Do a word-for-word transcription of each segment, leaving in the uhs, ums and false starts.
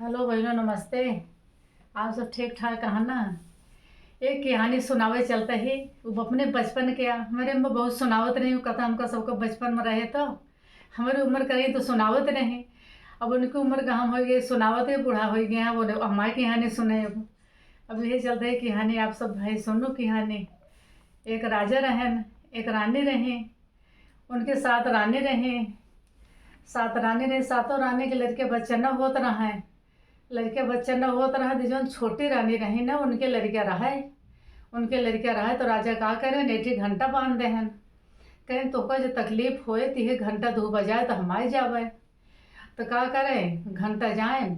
हेलो बहिनों, नमस्ते। आप सब ठीक ठाक है ना? एक कहानी सुनावे चलता ही, वो अपने बचपन के, हमरे अम्मा बहुत सुनावत रही, वो कथा हमका सबका बचपन में रहे तो हमरे उम्र करी तो सुनावत रही। अब उनकी उम्र कहाँ हो गई, सुनावत ही बूढ़ा हो गया, वो हमारे कहानी सुने। अब यही चलता है कहानी, आप सब भाई सुनो कहानी। एक राजा रहन, एक रानी रही, उनके सात रानी रही। सात रानी रही, सातों रानी के लड़के बच्चा न होत रहे। लड़के बच्चा न होत रहे तो जौन छोटी रानी रही ना, उनके लड़के रहे। उनके लड़के रहे तो राजा का करे, नेठी घंटा बांध देहन। कहें तोहका जो तकलीफ होए, तिहे घंटा दू बजाए तो हम आए जावे। तो का करे, घंटा जाए,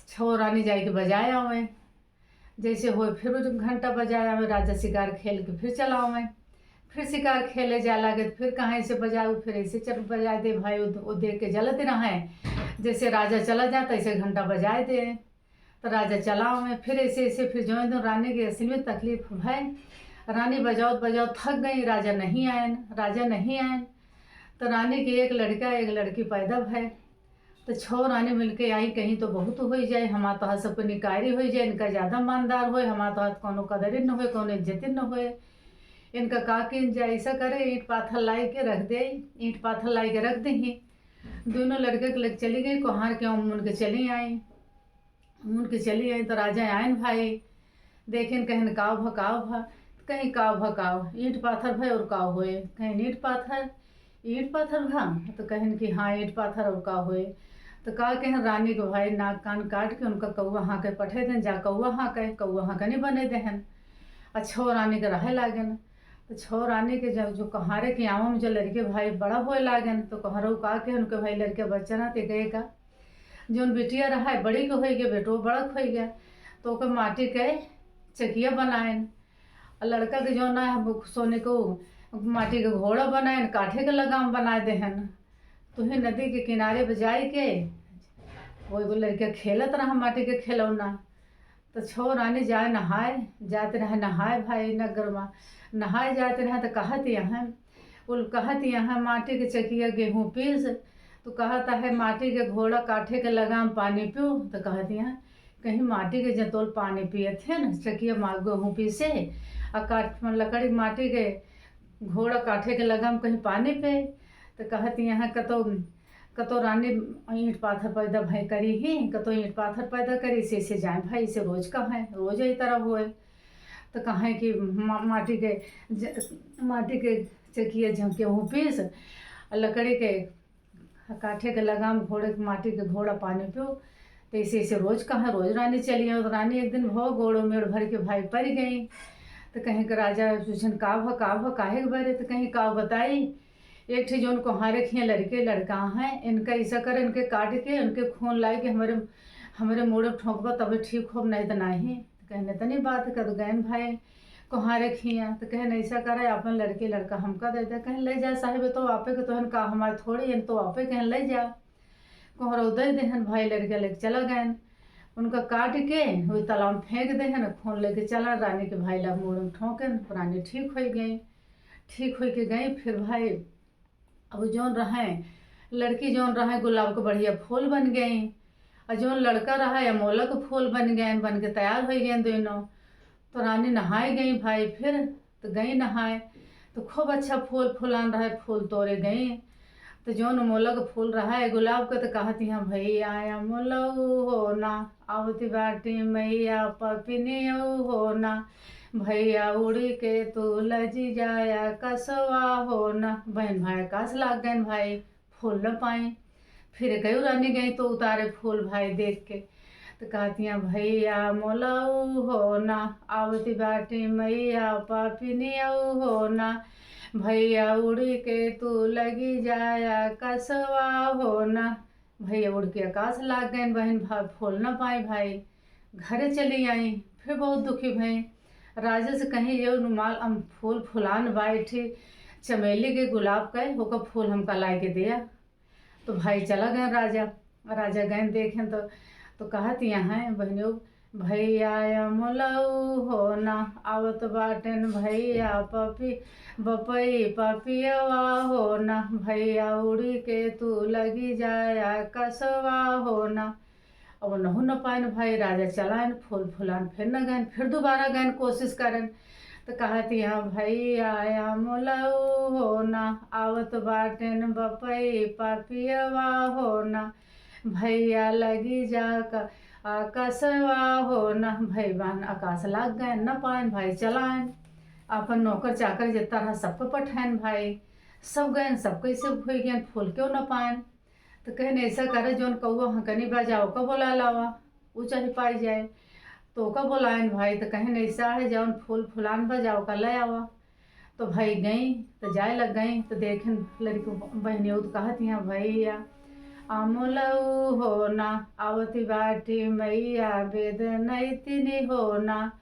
छो रानी जाए के बजाए आवे। जैसे होए फिर उ घंटा बजाए आवे, राजा शिकार खेल के फिर चला आवे। फिर शिकार खेले जाए लागे तो फिर कहाँ ऐसे बजाए, फिर ऐसे चल बजाए दे भाई, वो, वो देख के जलत रहे। जैसे राजा चला जाए तैसे घंटा बजाए दे। तो राजा चला आवे, फिर ऐसे ऐसे फिर जो दिन रानी के असल में तकलीफ भय, रानी बजाओ बजाओ थक गई, राजा नहीं आयन, राजा नहीं आयन। तो रानी के एक लड़का एक लड़की पैदा भय। तो छो रानी मिलके आई, कहीं तो बहुत होई जाए, हमार तोहार सबके निकारी होई जाए, इनका ज्यादा मानदार होए, हमार तोहार कोनो कदरिन न होए, कोनो इज्जतिन न होए। इनका का किन जाए, ऐसा करे ईंट पाथर लाई के रख दे, ईंट पाथर लाई के रख दे ही। दोनों लड़के के लग चली गई, कोहार के उमुन के चली आई। उमुन के चली आई तो राजा आयन भाई, देखेन कहन काव भा काव भा, कहीं काव भा काव, ईंट पाथर भय और काव होए, कहीं ईंट पाथर, ईंट पाथर भा। तो कहन कि हाँ ईंट पाथर और का होए। तो का कहन रानी के भाई नाक कान काट के उनका कौआ हाँके पठे देन, जा कौआ हाँके, कौआ हाँकनी बने देहन। अच्छा छो रानी के रहे लागेन। तो छो रानी के जब जो कहारे के आवा में जो लड़के भाई बड़ा होए लागेन तो कहारो का के उनके भाई लड़के बच्चा ना ते गए का, जौन बिटिया रहा है बड़ी के होई गया, बेटो बड़क होई गया। तो ओकर माटी के चकिया बनाएन। और लड़का के जौन है वो सोने को माटी के घोड़ा बनाएन, काठे के लगाम बनाए देहन। तुही नदी के किनारे पे जाए के वो एगो लड़का खेलत रहा माटी के खिलौना। तो छो रानी जाए नहाए, जात रहे नहाए भाई नगर में, नहाए जात रहे तो कहत यहाँ, वो कहत यहाँ माटी के चकिया गेहूँ पीस, तो कहत है माटी के घोड़ा काठे के लगाम पानी पियो, तो कहत यहाँ कहीं माटी के जतोल पानी पियत है ना चकिया मा गेहूँ पीसे, आ काठ लकड़ी माटी के घोड़ा काठे के लगाम कहीं पानी पे, तो कहत यहाँ कतो कतो रानी ईंट पाथर पैदा भय करी ही, कतो ईंट पाथर पैदा करी, से से जाए भाई, से रोज का है, रोज यही तरह होए। तो कहें कि मा-, माटी के ज-, माटी के चकिया झंके हूँ पीस, और लकड़ी के काठे के लगाम घोड़े के माटी के घोड़ा पानी पियो। तो ऐसे ऐसे रोज कहाँ, रोज रानी चली आई। तो रानी एक दिन भो गोड़ो मेड़ भर के भाई पड़ गई। तो कहीं के राजा पूछन का भा, का भा, काहे के बरे? तो कहीं का बताई, एक ठे जौन कोहारे खिया लड़के लड़का हैं, इनका ऐसा कर, इनके काट के, इनके खून लाई के हमरे, हमरे मोड़े ठोंकबा तबे ठीक होब, नहीं तो नहीं। तो कहने तनी बात कर गयन भाई कोहारे खिया, तो कहन ऐसा करे अपन लड़के लड़का हमका दे दे। कहन ले जा साहिब, तो आपे के तोहन का हमार थोड़ी, इन तो आपे कहन ले जा। कोहरो दे देहन भाई, लड़के लेके चला गयन। उनका काट के वही तालाब में फेंक देहन, खून लेके चला रानी के भाई ला मोड़े में ठोंकन, रानी ठीक हो गई। ठीक हो के गई। फिर भाई अब जौन रहे लड़की जौन रहे गुलाब के बढ़िया फूल बन गई, और जौन लड़का रहा अमोला के फूल बन गए, बन के तैयार हो गए दोनों। तो रानी नहाए गई भाई, फिर तो गई नहाए तो खूब अच्छा फूल फुलान रहे, फूल तोड़े गई। तो जौन अमोला के फूल रहा है गुलाब के, तो कहत यहाँ भैया अमोलऊ हो ना, आवती बाटी मैया पपिनियऊ हो ना, भैया उड़ी के तू लजी जाया कसवा हो ना। बहन भाई आकाश लाग गए भाई, फूल न पाई। फिर कई रानी गई तो उतारे फूल भाई देख के, तो कहतियाँ भैया मोलऊ हो ना, आवती बाटी मैया पपिनियऊ हो ना, भैया उड़ी के तू लगी जाया कसवा हो ना। भैया उड़ के आकाश लाग गए, बहन भा फूल न पाई भाई, घरे चली आई। फिर बहुत दुखी भई, राजा से कहीं ये रुमाल हम फूल फुलान बा, एक ठे चमेली के गुलाब का, ओकर फूल हमका लाई के दिया। तो भाई चला गए राजा। राजा गए देखें तो, तो कहत यहाँ बहनियों, भैया अमलऊ हो ना, आवत बाटेन भैया पपी, बपई पपियवा हो ना, भैया उड़ी के तू लगी जाया कसवा हो ना। अब नहु न पाएन भाई, राजा चलाएन, फूल फुलान फिर न गएन, फिर दोबारा गएन कोशिश करेन। तो कहत यहाँ, "भैया आमलऊ हो ना, आवत बाटेन बपई पापियवा हो ना, भैया लगी जा का आकाशवा हो ना।" भई बान आकाश लाग गएन, न पाएन भाई, चलाएन। अपन नौकर चाकर जितना रहा सबको पठाएन भाई, सब गएन, सब कैसे हुई गएन, फूल क्यों न पाएन। तो कहेन, "ऐसा करे, जौन कौआ हंकनी बा, जा ओका बोला लावा, ऊ चाहे पाई जाए।" तो ओका बोलाएन भाई, तो कहेन, "ऐसा है, जौन फूल फुलान बा, जा ओका ले आवा।" तो भाई गई, तो जाए लग गई, तो देखेन लड़की बहनियों तो कहत यहाँ, "भैया आमलऊ हो ना, आवती बाटी मैया बेद नैतिनी हो ना,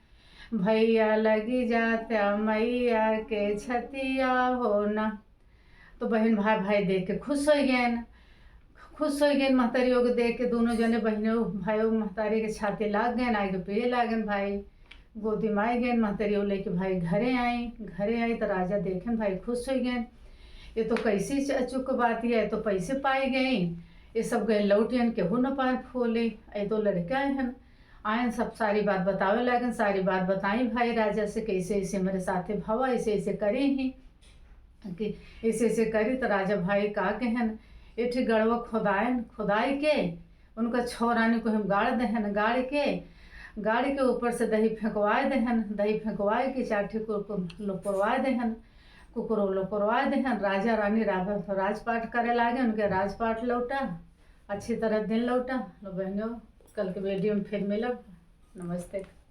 भैया लगी जात्या मैया के छतिया हो ना।" तो बहिन भाई, भाई देख के खुश होइ गएन, खुश होइ गएन महतरियों के देख के। दोनों जने बहिनों भाइयों महतारी के छाती लाग गएन, आए के पिए लागेन भाई, गोदी में आए गएन। महतरियों लेके भाई घरे आई, घरे आई तो राजा देखेन भाई खुश होइ गएन, "ये तो कैसी च-, अचूक बात है, ये तो पैसे पाए गई, ये सब गए लौटियन, केहू न पाए फूले, ये तो लड़के आए हैं।" आएन सब सारी बात बतावे लागेन, सारी बात बताई भाई राजा से, "कैसे ऐसे मेरे साथे भवा, ऐसे ऐसे करी ही कि ऐसे ऐसे करी।" तो राजा भाई का कहेन, एक ठे गड़वा खोदाएन, खोदाई के उनका छौ रानी को हम गाड़ देहन, गाड़ के, गाड़ के ऊपर से दही फेंकवाए देहन, दही फेंकवाए के चार ठे कुकुर लोकरवाए देहन, कुकुरो लोकरवाए देहन। राजा रानी राज-, राजपाट करे लागे, उनके राजपाट लौटा, अच्छी तरह दिन लौटा। लो बहनों, कल के वीडियो में फिर मिलब। नमस्ते।